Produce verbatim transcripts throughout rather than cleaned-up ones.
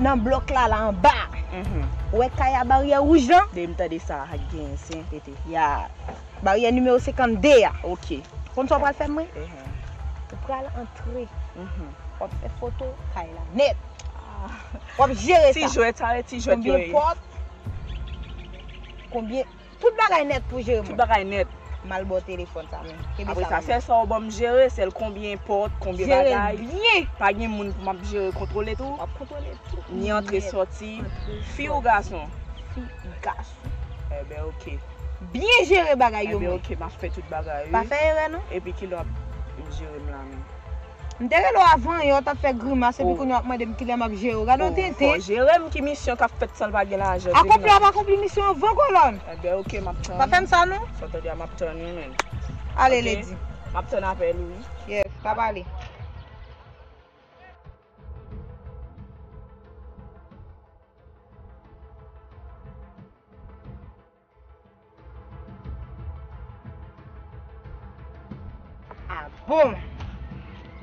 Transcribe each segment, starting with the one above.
nan blòk la, la anba. Mhm. Ou wè kay a baryè wouj lan? Depi m tande sa, ak gen sen pete. Ya. Baryè nimewo senkannde a. Ok. Konn sa w pral fè mwen? Mhm. Ou pral antre. Mhm. W ap fè foto kay la nèt. Ah. W ap jere sa. Ti jwèt, sa se ti jwèt yo ye. Konbyen pòt? Konbyen Tout bagay nèt pou jere mwen. Tout bagay nèt. M al ba w telefòn sa menm. Kenbe sa pou mwen. Apre sa, sèl sa w ban m jere, sèl konbyen pòt, konbyen bagay. Jere l byen. Pa gen moun pou m ap jere, kontwole tou? W ap kontwole tout. Ni antre, sòti. Fi ou gason? Fi, gason. Enben, ok. Byen jere bagay yo, mwen. Enben, ok, m ap fè tout bagay, wi. Pa fè erè, non. Epi kilè w ap jere m la menm? M te rele w avan yè, w t ap fè grimas, epi kounye a w ap mande m kilè m ap jere w. Gade yon tenten. Fò jere m, ki misyon k ap fèt san l pa gen lajan? Akonpli ap akonpli misyon an, vo kolòn. Enben, ok, m ap tann. Pa fè m sa, non. Sa w tande a, m ap tann, wi, menn. Ale, Lady. M ap tann apèl ou, wi. Yes, pa pale. Ah bon!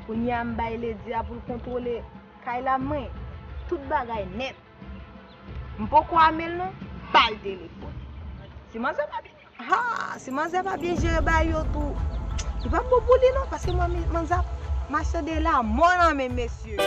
Kounye a m bay Lady a pou l kontwole kay la, mwen. Tout bagay nèt. M poko ame l non, ba l telefòn. Si manzè pa byen, ha, si manzè pa byen jere bagay yo tou, li p ap bon pou li non, paske mwen, manzè ap mache de lamò nan men mesye.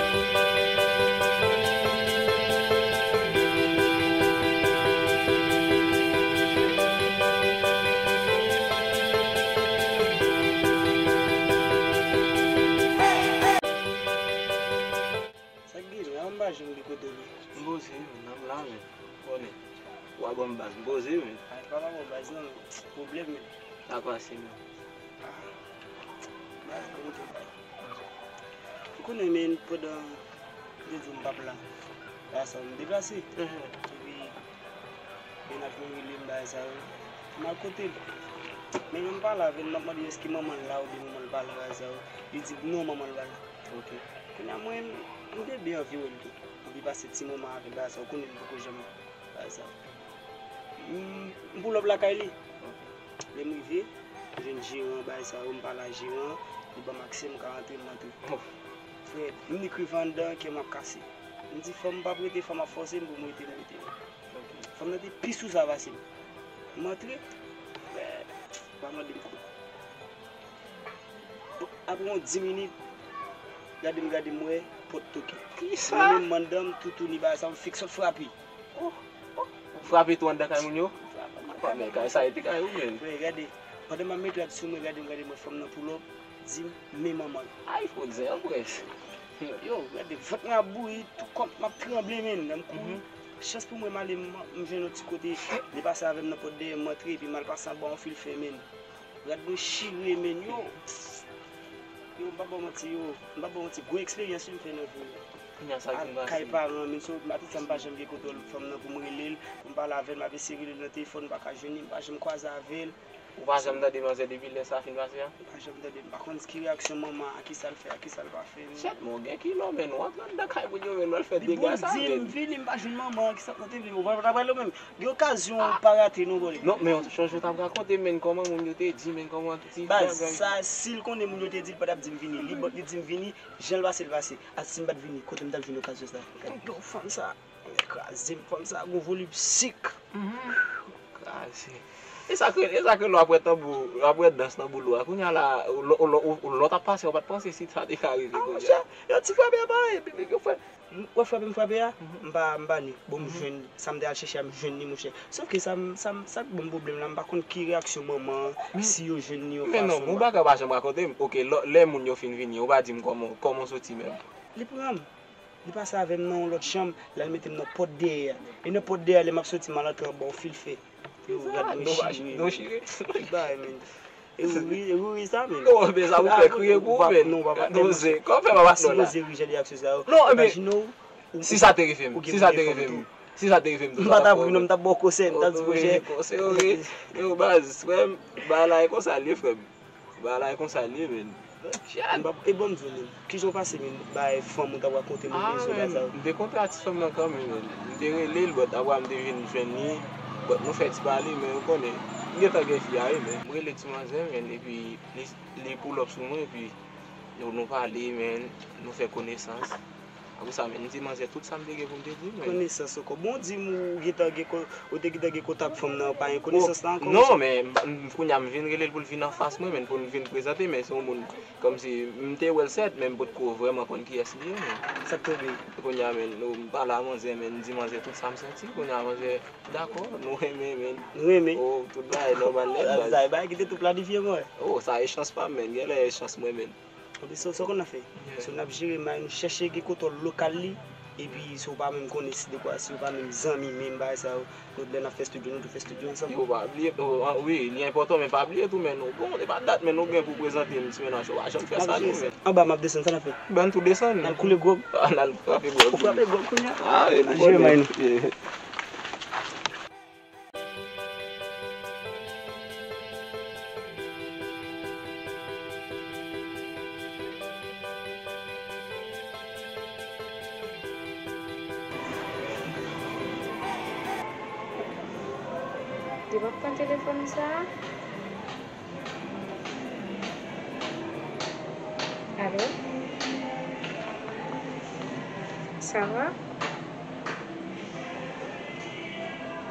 Sa k gen la, m pa janm gen kote li. M poze wi, menn, m la menn. Konnen. Ou a ban m baz, m poze wi, menn. Ay, pa ba m baz non, menn. Pwoblèm, menn. Sa pase, menn. Ah. Baz, konnen tou. Ou konnen, menn, pandan de jou m p ap la, la sa m deplase. Mhm. Epi, menn ap vin rele m bagay sa yo. M al kote l. Men lè m pale avè l, m ap mande èske manman l la oubyen manman l pa la bagay sa yo. Li di m non, manman l pa la. Ok. Kounye a mwen, m te byen anvi wè l tou. Anvi pase ti moman avè l, bagay sa, ou konnen m poko janm bagay sa. M, m pull up lakay li. Ok. Lè m rive, m jwenn jeran, bagay sa yo, m pale a jeran, li ban m aksè, m ka rantre, m rantre. Oh. Frè, m ni k rive anndan, kè m ap kase. M di, fò m p ap rete, fò m ap fòse m pou m rete, m rete. Fanm nan te pi sou sa pase m. M antre, frè, pa mande m kote. Apre yon dis minit, gade m, gade m wè, pòt toke. Kisa? Mwen menm anndan m, toutouni bagay sa, m fèk sot frape. Oh, oh. Ou frape tou anndan kay moun yo? M frape anndan kay moun yo. Men kay sa, e te kay ou menm. Frè, gade, pandan m ap met rad sou mwen, gade m, gade m wè fanm nan pull up, di m, men manman l. Ay, fò di an près. Yo, gade, vant mwen ap bouyi, tou kò m ap tranble, menn. Lè m kouri, chans pou mwen, m ale, m, m jwenn yon ti kote, li pase avè m nan pòt dèyè, m antre, epi m al pase anba yon fil fè, menn. Rad mwen chire, menn, yo. Yo, m p ap ba w manti, yo. M p ap ba w manti, gwo eksperyans wi m fè nan vi m. Kounye a sa k vin pase? Al kay paran, menn, so, maten sa m pa janm gen kontwòl fanm nan pou m rele l, pou m pale avè l, m ap eseye rele l nan telefòn, m pa ka jwenn li, m pa janm kwaze avè l. Ou pa janm tande manzè depi lè sa fin pase a? M pa janm tande, m pa konn ki reyaksyon manman an, a kisa l fè, a kisa l pa fè, menn. Shit, men w gen kilo, menn, ou antre anndan kay moun yo, menn, w al fè dega sa, menn. Li pou l di m vini, m pa jwenn manman an, kisa l te vle, ou pa ta pral ou menm. Gen okazyon ou pa rate non, bòlè. Non, men yon ti chonj ou t ap rakonte, menn, kòman moun yo te di, menn, kòman ti bagay. Baz, sa, si l konnen moun yo te di, l pa t ap di m vini. Li, li di m vini, jan l pase, l pase. A si m pa t vini, kote m t ap jwenn okazyon sa? Gade yon fanm sa. Kraze m, fanm sa gon volim sik. Mhm. Kraze. E sa k, e sa k rele w ap wè tanbou, w ap wè dans nan boul ou a. Kounye a la, lè w t ap pase, w pa t panse si sa te ka rive kounye a. Ah, monchè, yon ti frape a parèy, epi, epi, frè, m wè frape m frape a, m pa, m pa ni. Bon, m jwenn, sa m te al chèche a, m jwenn li, monchè. Sòf ke sa m, sa m, sa k ban m pwoblèm la, m pa konn ki reyaksyon manman an, si yo jwenn li yon fason. Men non, yon bagay w pa janm rakonte m. Oke, lè, lè moun yo fin vini, ou pa di m kòman, kòman w soti menm. Li pran m. Li pase avè m nan yon lòt chanm, l al mete m nan pòt dèyè a. E nan pòt dèyè a, lè m ap soti, m al antre anba yon fil fè. Yo, gad nou chire. Nou chire. Ki bagay, men. E wi, e wi, wi, sa, men. Non, men sa pou fè kriye pou ou, men. Non, papa, non, zen. Kòman fè papa si nou la? Ri, jèl e aksyon sa yo. Non, men imajine w, si sa te rive m, si sa te rive m, si sa te rive m, m pa t ap ri, non, m t ap ba w konsèy, m t ap di, monchè. Konsèy, wi. Yo, baz, frè m, bagay la e konsa l ye, frè m. Bagay la e konsa l ye, men. Shit. E bon, m di w, men, kijan w pase, men, bay fanm ou t ap rakonte m, ah, men, sa yo? M te kontre ak ti fanm nan kanmenm, men. M te rele l, but apre m te vin jwenn li, but nou fè ti pale, men ou konnen, m gentan gen fi a, wi, men. M rele ti manzè, men, epi li, li pull up sou mwen, epi nou, nou pale, men, nou fè konesans. Apre sa, men, m di manzè tout sa m te gen pou m te di, men. Konesans ankò. Bon, di m ou gentan gen ko-, ou te gentan gen kontak fanm nan, pa gen konesans la ankò, non, men, m, m, kounye a m vin rele l pou l vin anfas mwen, men, pou l vin prezante, men se yon moun kòmsi m te wè l sèt, men m potko vrèman konn kiyès li ye, men. Sa k tonbe? Kounye a, men, nou, m pale a manzè, men, m di manzè tout sa m santi. Kounye a, manzè, dakò, nou renmen, men. Nou renmen. Oh, tout bagay nòmal nèt, baz. Sa e bagay ki te tou planifye, mwen. Oh, sa e chans pa m, men. Genlè e chans mwen, men. Anpi sa, sa w konn n ap fè? Yeah. So, n ap jere may, nou chèche gen kontwòl lokal li, epi si w pa menm konnen si dekwa, si w pa menm zanmi, menm bagay sa yo, nou, lè n ap fè estidyo, nou tou fè estidyo ansanm. Yo, pa bliye, oh, ah, wi, li enpòtan, men pa bliye tou, men nou, bon, e pa dat, men nou gen pou prezante m ti mennaj, ou pa janm fè sa, non, men. Anba, m ap desann, sa n ap fè? Ban n tou desann. N al koule gwòg. Ah, n al frape gwòg. Ou frape gwòg kounye a? Ah, e nou jere may nou. Yeah. Li p ap pran telefòn sa a? Alo? Sa va?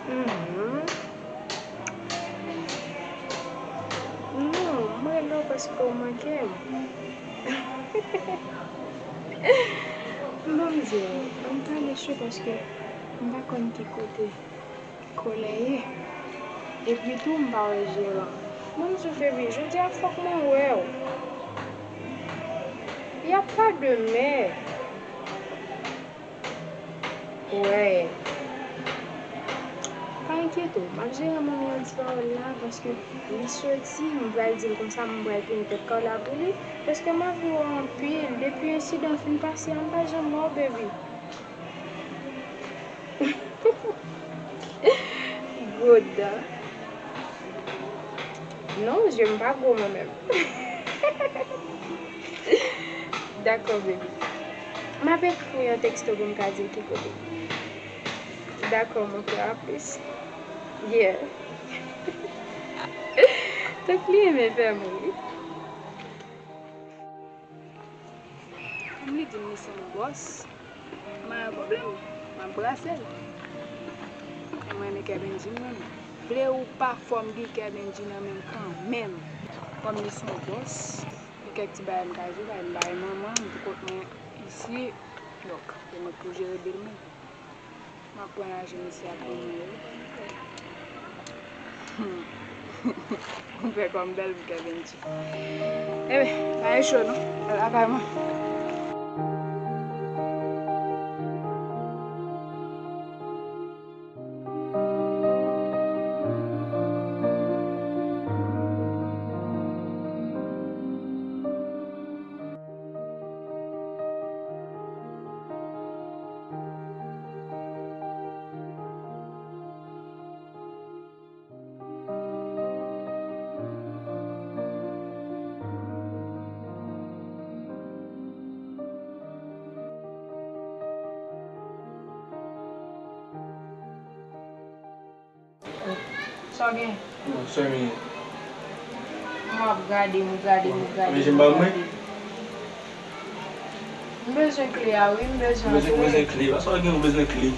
Mhm. Non, m rele w paske w manke m. Bon, m di w, m pale cho paske m pa konn ki kote. Kòlè ye. Epi tou, m pa wè jeran. Bon, m di w, baby, jodi a fòk mwen wè w. Y a pas de mais. Wè. Pa enkyete w, m ap jere manmi yon ti pawòl la, paske li soti, m pral di l konsa, m pral tounen tèt kò la pou li, paske m anvi wè w anpil. Depi ensidan fin pase a, m pa janm wè w, baby. Gwo dan. Non, je m pa gwo mwen menm. Dakò, baby. M ap ekri w yon teksto pou m ka di w ki kote. Dakò, mon cœur, à plus. Yeah. Tank li renmen fè m ri. Kòm li di m li se yon bòs, m pa gen pwoblèm, m ap brase l. Men mwen renmen Kevendji, m renmen. Vle ou pa, fò m gen Kevendji nan men m kanmenm. Kòm li se yon bòs, gen kèk ti bagay m ka jere, m bay manman m, m pou kont mwen isi, donk, se mwen k pou jere bil mwen. M ap pran lajan misye ap ban mwen yo. Hmm. M fè kò m bèl pou Kevendji. Eben, pa gen cho non. Al lakay mwen. Sa w gen? Bon, sè m ye. M ap gade, m gade, m gade, m gade. M bezwen kle a, wi, m bezwen antre. Ou bezwen kle? Sa w gen, ou bezwen kle?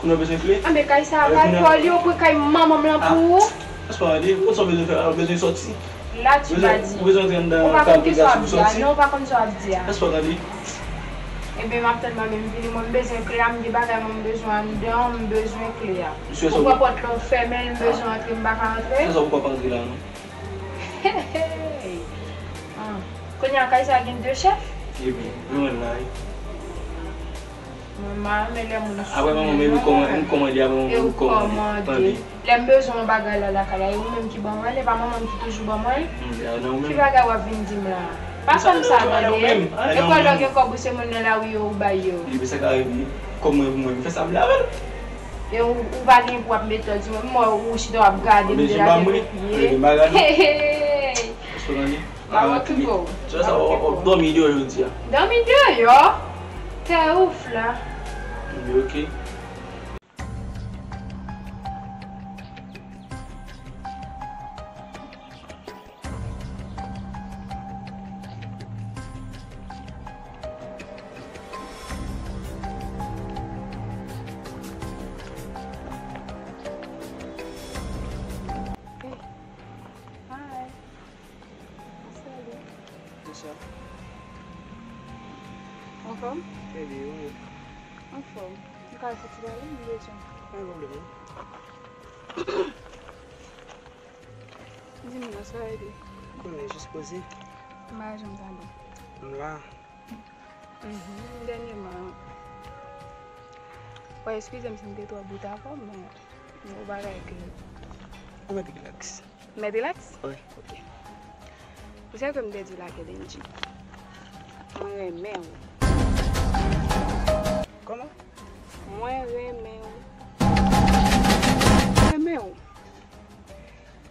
Kounye w bezwen kle? Anben, kay sa a kay pa w li, ou pran kay manman m lan pou ou? Èske w gade? Ou sa w bezwen fè la? Ou bezwen sòti? La, tu vas dire. Ou bezwen antre anndan kay pou gason pou sòti? Non, ou pa konn sa w ap di a. Èske w gade? Ebyen, m ap tann mwen menm vini. Mwen, m bezwen kle a, m gen bagay mwen m bezwen anndan, m bezwen kle a. Ou pran pòt la, ou fèmen l, m bezwen antre, m pa ka antre? Se sa ou pa antre la, non? Hey, hey. Ah. Kounye a, kay sa a gen de chèf? Ebyen, nou menm la, wi. Mwen, m pa renmen lè moun soumèt. Apre manman, men nou kòmande, nou kòmande, apre manman, nou kòmande. Tande. Lè m bezwen yon bagay la lakay la, e ou menm ki ban mwen l, e pa manman m ki toujou ban mwen l? Hmm, e nan ou menm. Ki bagay w ap vin di m la? Pa fè m sa, tande. E nan ou menm. E kwè lè w gen kòb ou se moun nan lari yo ou bay yo. Epi sa ka rive, kòb mwen pou mwen, m fè sa m vle avè l. E ou, ou pa gen pou w ap mete di mwen, m wè ou chita w ap gade m de la tèt o pye. Hey, hey, hey. Èske w tande? M ap okipe w. Sa, sa, w ap dòmi deyò jodi a. Dòmi deyò? Tè ouf la. Ebyen, oke. Hi. Salut. Bonswa. Anfòm? Trè byen, ou menm? Anfòm. M ka al fè ti pale, m bezwen. Pa gen pwoblèm, non. Di m non, sa w rele? Konnen, jis poze. M pa janm tande. M la. Mhm. Dènyèman, w eskize m si m te twò bout avè w, men yon bagay ke. Ou mèt rilaks. Mèt rilaks? Wi. Ok. Ou se ke m te di w la, Kelenji. Mwen renmen w. Kòman? Mwen renmen w. Mwen renmen w.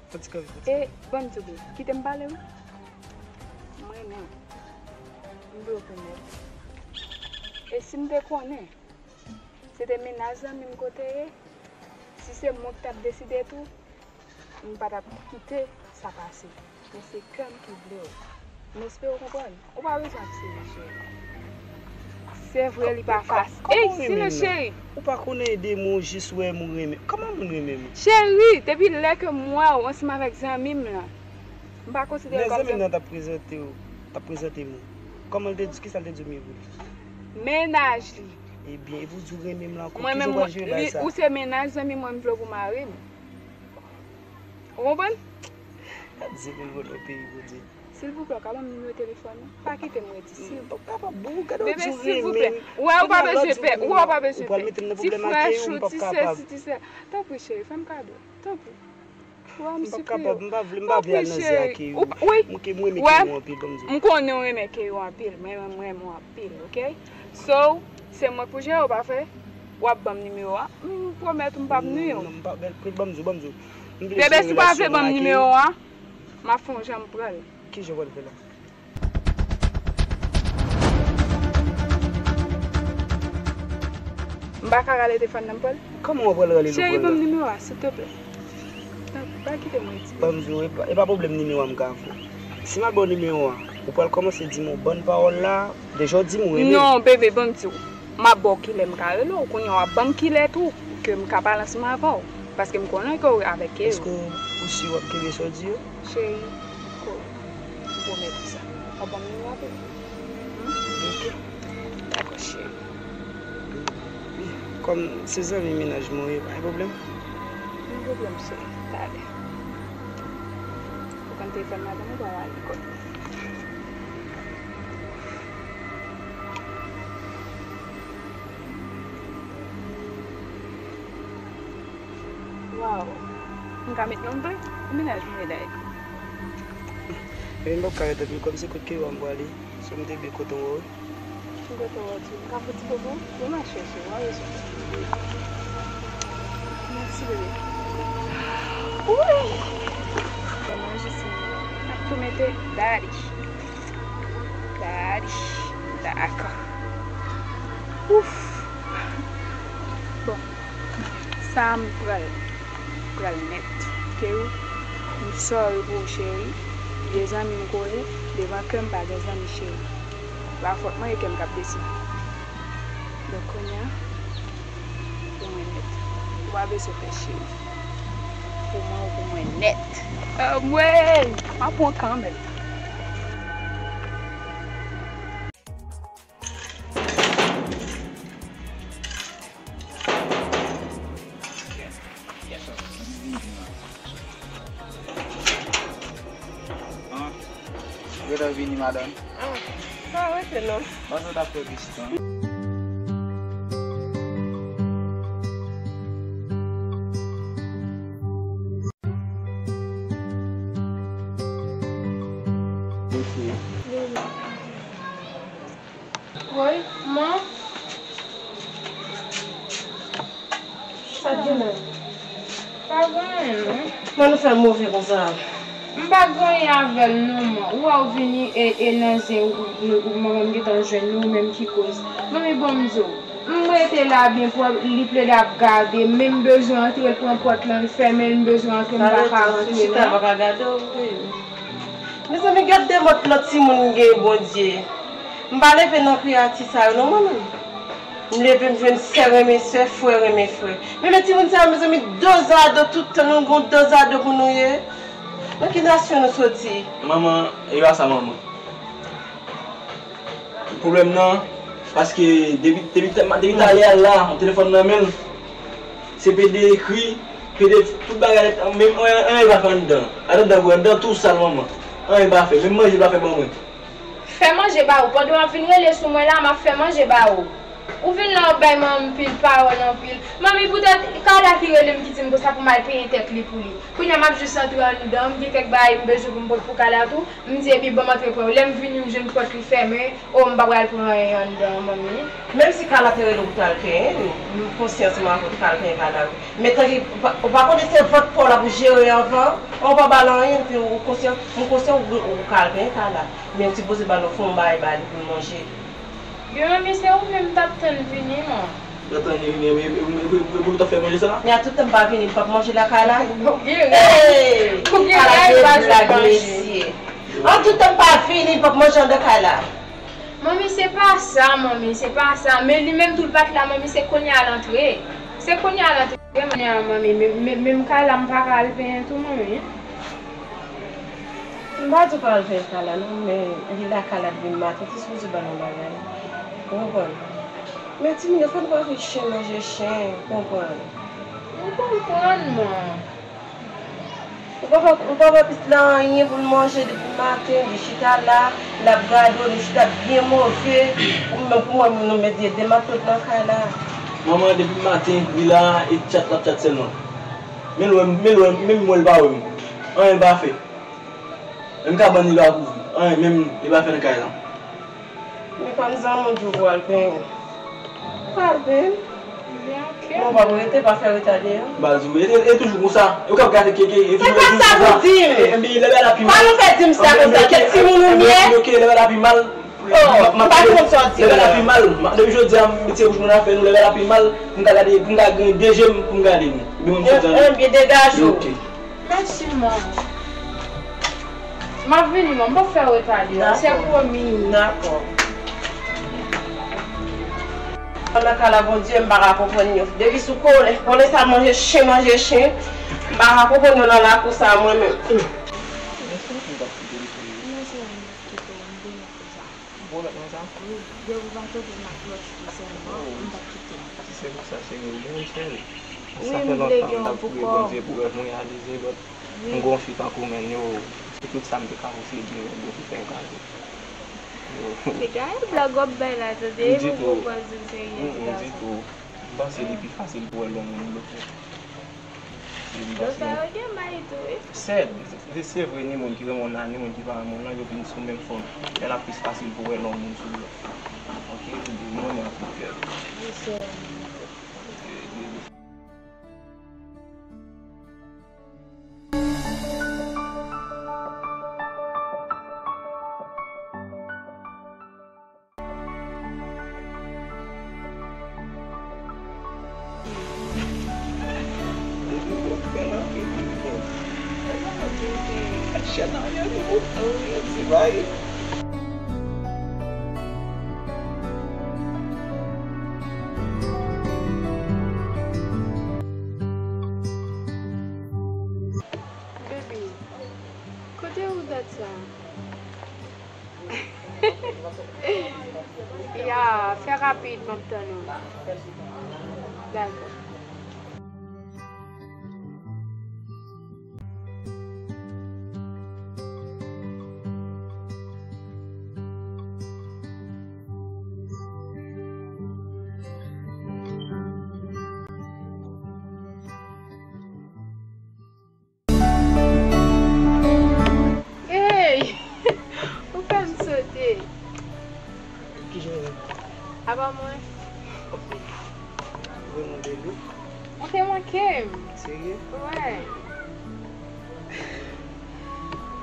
Fò ti kanpe, fò ti kanpe. E, ban m di w byen, kite m pale, wi. Mwen renmen w. M vle w konnen. E si m te konnen, se te mennaj zanmi m ke w te ye, si se mwen ki t ap deside tou, m pa t ap kite sa pase. Men se kè m ki vle w. M espere w konprann. Ou pa bezwen ap sere, cheri. Se vre, li pa fasil. Ey, silans, cheri. Ou pa konnen de moun jis wè moun renmen. Kòman moun renmen moun? Cheri, depi lè ke m wè w ansanm avèk zanmi m lan, m pa konsidere kòm zanmi. Lè zanmi m nan t ap prezante w, t ap prezante m ou, kòman l te di, kisa l te di w m ye pou li? Mennaj li. Ebyen, epi w di w renmen m la ankò, kijan w pral jere bagay sa? Ou se mennaj zanmi mwen, m vle w pou mari m. Ou konprann? Gad zepil vòlò peyi, Bondye. Silvouplè, w ka ban m nimewo telefòn ou? Pa kite m redi, silvouplè. M p ap kapab, bon, gade w di w renmen m. Bebe, silvouplè. Ou wè, ou pa bezwen pè, ou wè, ou pa bezwen pè. Ti frèch ou, ti sesi, ti sè. Tanpri, cheri, fè m kado. Tanpri. Ou wè, m sipliye w. M p ap kapab, m pa vle, m pa vle al nan zen ak Keyu. Tanpri, cheri. Ou, wi. M renmen Keyu anpil, ban m di w. M konnen w renmen Keyu anpil, mwen, mwen, mwen renmen w anpil, oke? So, se mwen k pou jere w, pa vre? W ap ban m nimewo a. M pwomèt ou m p ap nwi w. Non, non, m p ap, bèl, ban m di w, ban m di w. M vle jere relasyon mwen ak Keyu. Bebe, si w pa vle ban m nimewo a, m ap fè yon jan m pran l. Kijan w pral fè la? M pa ka rale telefòn nan m pran l? Kòman w pral rale l ou pran l la? Cheri, ban m nimewo a, silteplè. Pa kite m redi. Ban m di w, e pa, e pa pwoblèm nimewo a m ka fè w. Si m al ba w nimewo a, ou pral kòmanse di m yon bann pawòl la, deja w di m ou renmen m. Non, bebe, ban m di w. M ap ba w kilè m ka rele w, kounye a w ap ban m kilè tou, ke m ka pale ansanm avè w. Paske m konnen ke w avèk Keyu. Èske w si w ap kenbe sa w di yo? Cheri, ko, m pwomèt ou sa. W ap ban m nimewo a, bebe? Hmm? Ok. Dakò, cheri. Kòm se zanmi mennaj mwen w ye, pa gen pwoblèm? Pa gen pwoblèm, cheri. Talè. Ou konn telefòn madanm ou pa wale kòb. Waw. M ka met non m vre? Ou mennaj mwen dayè. Men m p ap ka ret anpil, kòm se kot Keyu a m prale. So m te byen kontan wè w wi. M kontan wè w tou. M ka fè ti popo? Wi, m ap chèche w, w a rezon. Mèsi, bebe. Wi! Kòman jistis la? N ap tou mete daddy. Daddy. Dakò. Ouf. Bon. Sa a m pral, pral nèt. Keyu, m sorry pou ou, cheri. Vye zanmi m ko ye, devan kè m pa gen zanmi, cheri. Pa fòt mwen, e kè m k ap deside. Donk, kounye a, pou mwen nèt. Ou pa bezwen pè, cheri. Pou mwen, ou pou mwen nèt. Anmwey! M ap pran kanmenm. An, gentan vini, madanm. Ah, pa rete non. Pandan w t ap fè pitit lan. Woy, man. Sa k gen la? Pa gen anyen, non. Kòman nou fè move konsa? M pa gen anyen avè l, non, man. Ou wè w vini e, e nan zen ou, ou, ou, manman m gentan jwenn nou, ou menm ki koz. Manmi, bon, m di w, m rete la byen pwòp, li plede ap gade m, men m bezwen antre, l pran pòt lan, l fèmen l, m bezwen antre, m pa ka antre, non. Chita, pa ka gade w, wi. Mezanmi, gad de mòd plant timoun m gen, Bondye. M pa leve nan kreyati sa yo, non, manmi. M leve, m jwenn sè renmen sè, frè renmen frè. Men, men timoun sa yo, mezanmi, dozado tout tan, nou gon dozado pou nou ye. Nan ki nasyon nou soti? Manman, e pa sa, manman. Pwoblèm nan, paske depi, depi, depi talè a la, yon telefòn nan men l, se pede ekri, pede tout bagay nèt, menm anyen, anyen pa fè anndan. Anndan vre, anndan tou sal, manman. Anyen pa fè, menm manje pa fè ban mwen. Fè manje ba ou, pandan w ap vin rele sou mwen la, m ap fè manje ba ou. Ou vin la, w ap bay manmi pil pawòl anpil. Manmi, poutèt Kayla ki rele m, ki di m konsa pou m al penyen tèt li pou li. Kounye a, m ap jis antre anndan, m gen kèk bagay m bezwen pou m pot pou Kayla tou. M di, epi ban m antre pran. Lè m vini, m jwenn pòt li fèmen. O, m pa pral pran anyen anndan, manmi. Menm si Kayla te rele w pou t al penyen li, m konsyans mwen ankò te pral penyen Kayla wi. Men tanki ou pa, ou pa konnen se vant pa w l ap jere anvan, an ou pa ba l anyen, epi ou konsyan, m konsyan ou, ou ka al penyen Kayla. Men ou sipoze ba l, fè yon bagay ba li pou l manje. Yo, manmi, se ou menm m t ap tann vini, man. Ou t ap tann vini, men, men, men, men, men pou nou t ap fè manje sa? Men a tout tan m pa vini, m p ap manje lakay la. Ou gen rèv. Ou gen rèv, pa jwenn manje. An tout tan m pa vini, m p ap manje anndan kay la. Manmi, se pa sa, manmi, se pa sa. Men li menm tou l pa t la, manmi, se kounye a l antre. Se kounye a l antre, manmi, men, men, men m kay la, m pa ka al penyen tou, manmi. M pa di w pa al penyen kay la, non, men li lakay la depi maten, te sipoze ba l yon bagay. Ou konprann? Men timoun yo, fò nou pa fè chen manje chen, ou konprann? M konprann, man. Ou pa fè, ou pa fè pitit la anyen pou l manje depi maten, li chita la, l ap gade w, li chita byen move. Ou menm pou mwen, nou met de, de matlot nan kay la. Manman, depi maten, li la, e tchat l ap tchat sèlman. Men l wè m, men l wè m, menm wè l pa wè m. Anyen l pa fè. Menm kabann li pa kouvri. Anyen, menm li pa fè nan kay la. Men pa m zanmi w di w pou al penyen. Al penyen. Ebyen, oke. Men w p ap rete, pa fè reta deyò. Baz ou, e, e, e toujou konsa. Yo k ap gade keke, e toujou, e toujou konsa. Se pa sa pou di m. E, e, men lè bagay la pi mal. Pa nou fè di m sa konsa, kèt timoun ou m ye. Ebyen, oke, lè bagay la pi mal. Oh, m pa konn sa w di la. Lè bagay la pi mal. Depi jodi a, m retire bouch mwen nan afè nou, lè bagay la pi mal, pou m ka gade, pou m ka gen de je m, pou m gade nou. Ebyen, mwen m sot jan. Ebyen, degaje w. Oke. Mèsi, man. M ap vini, man. M p ap fè w reta deyò. Se pwomi. Dakò. Nan kay la, Bondye, m pa ka konprann yo. Depi sou konnen, konnen sa manje chen, manje chen. M pa ka konprann yo nan lakou sa, mwen menm. Gwo lòt mwen sa? Wi, depi w pa tande matlòt li sèlman, m p ap kite l. Si se pou sa, cheri, ou gen yon sèl. Wi, m vle gen yon pou kò m. Sa fè lontan m t ap priye Bondye pou rèv mwen reyalize, but m gen yon fi tankou w, men yo, se tout sa m te ka posede, men Bondye fè m kado. Yo. Se gade blag w ap bay la, tande, m pran pòz ou serye, ti gason. Ditou. M panse li pi fasil pou wè lè yon moun bloke. Yo sa yo gen may tou, wi. Sèd, se, se vre, ni moun ki renmen w nan, ni moun ki pa renmen w nan, yo vin sou menm fòm. Men l ap plis fasil pou wè lè yon moun sou lòt. Oke, m renmen anpil kè. Wi, sè. Bebe, kote ou dat sa? Ya, fè rapid, m ap tann ou. Dakò. Hey! Ou fè m sote. Kijan Apa mwen? Vrèman bèl, wi. Ou te manke m. Serye? Wi.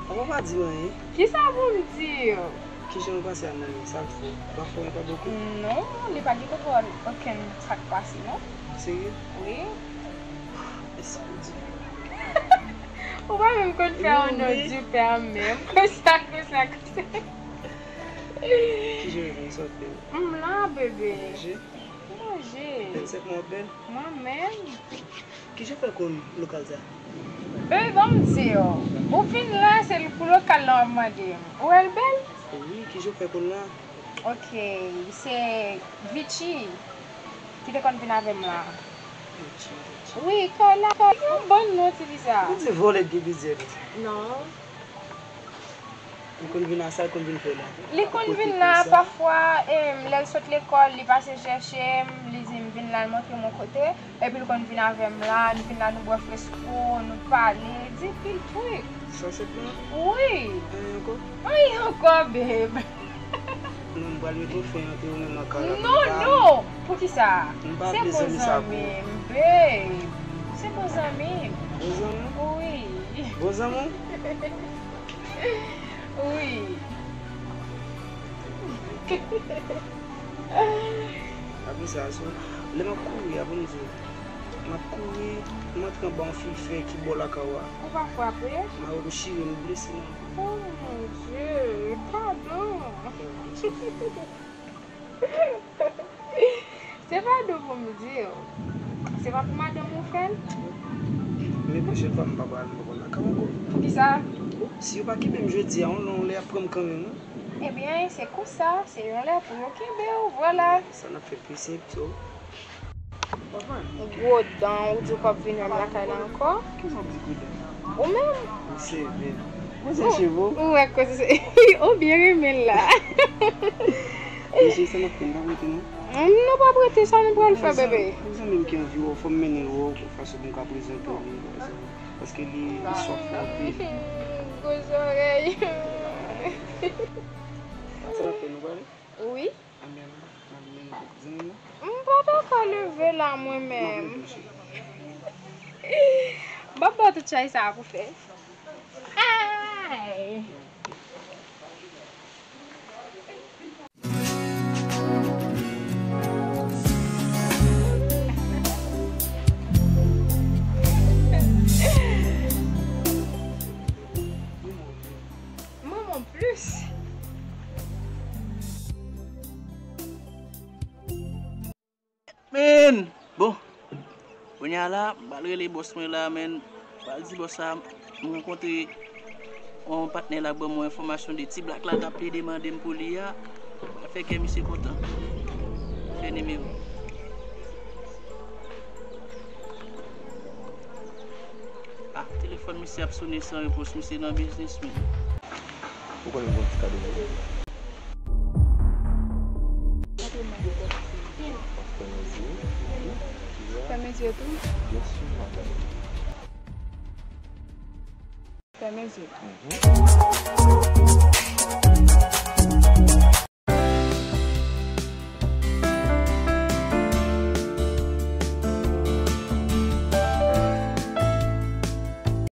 Apa pa di m anyen? Kisa pou m di w? Kijan w pase a, manmi? Sa k fè? Ou pa fè anyen, pa bokou? Non, li pa gen konprann okenn sa k pase, non. Serye? Wi. Mèsi pou di. Ou pa menm konn fè yon non di pè menm. Konsa, konsa, konsa. Kijan w ye, sa w fè? M la, bebe. Manje? Manje. Vennsenk mwa w bèl? Mwen menm. Kijan w fè konn lokal sa? Bebe, ban m di w. Ou vin la, se pou lokal la w ap mande m. Ou wè l bèl? Wi, kijan w fè konn la? Ok, se Vichy ki te konn vin avè m la. Vichy, Vichy. Wi, kè la, kè yon bon non ti fi sa. Ou di vòlè gen bizèt. Non. Li konn vin a sa, li konn vin fè la. Li konn vin la, pafwa, em, lè l sot lekòl, li pase chèche m, li di m vin la, l montre m yon kote, epi l konn vin avè m la, nou vin la, nou bwè fresko, nou pale, di pil trik. Sa se plan? Wi. Anyen ankò? Anyen ankò, babe. Non, m pral mete yon fen ant ou menm ak Kara. Non, non. Poukisa? Se bon zanmi m, babe. Se bon zanmi m. Bon zanmi? Wi. Bon zanmi? Wi. Apre sa, so, lè m ap kouri a, pou m di w, m ap kouri, m antre anba yon fil fè ki bò lakay ou a. Ou pa frape? M a wè m chire, m blese nan. Oh mon Dieu, padon. Se pa dou pou m di w. Se pa pou madanm ou fè l? Men pwochèn fwa m pa pral, m pa pral lakay ou ankò. Poukisa? Si yo pa kenbe m jodi a, yon lè y ap pran m kanmenm, wi. Ebyen, se konsa, se yon lè pou yo kenbe w, vwala. Sa n ap fè pi senp, so. Gwo dan, ou di w p ap vin wè m lakay la ankò? Kisa w di gwo dan? Ou menm? Ou sevè. Ou se cheve w? Ou wè koze se, ou byen renmen l la. Mesye, sa n ap fè, n pa rete non? Non, pa prete, sa nou pral fè, bebe? Pou zanmi m ki anvi wè w, fò m mennen l wè w, fason pou m ka prezante w li, paske li, li swaf wè w anpil. Gwo zòrèy. Sa n ap fè, nou prale? Wi. Anben, anben, n ap mennen l kot zanmi m nan. M pa ta ka leve la, mwen menm. M ap ba w tout chay sa a pou fè. Ay! Manman plis. Men! Bon, kounye a la, m pral rele bòs mwen la, men, m pral di bòs la, m rankontre yon patnè la k ban mwen enfòmasyon de ti blak la t ap plede mande m pou li a. M pral fè kè misye kontan. Fè nimewo. Ah, telefòn misye ap sonnen san repons, misye nan biznis, men. Ou konnen m gon ti kado pou ou. Fèmen zye. Fèmen zye tou. Byensi, madanm. Fèmen zye. Mhm.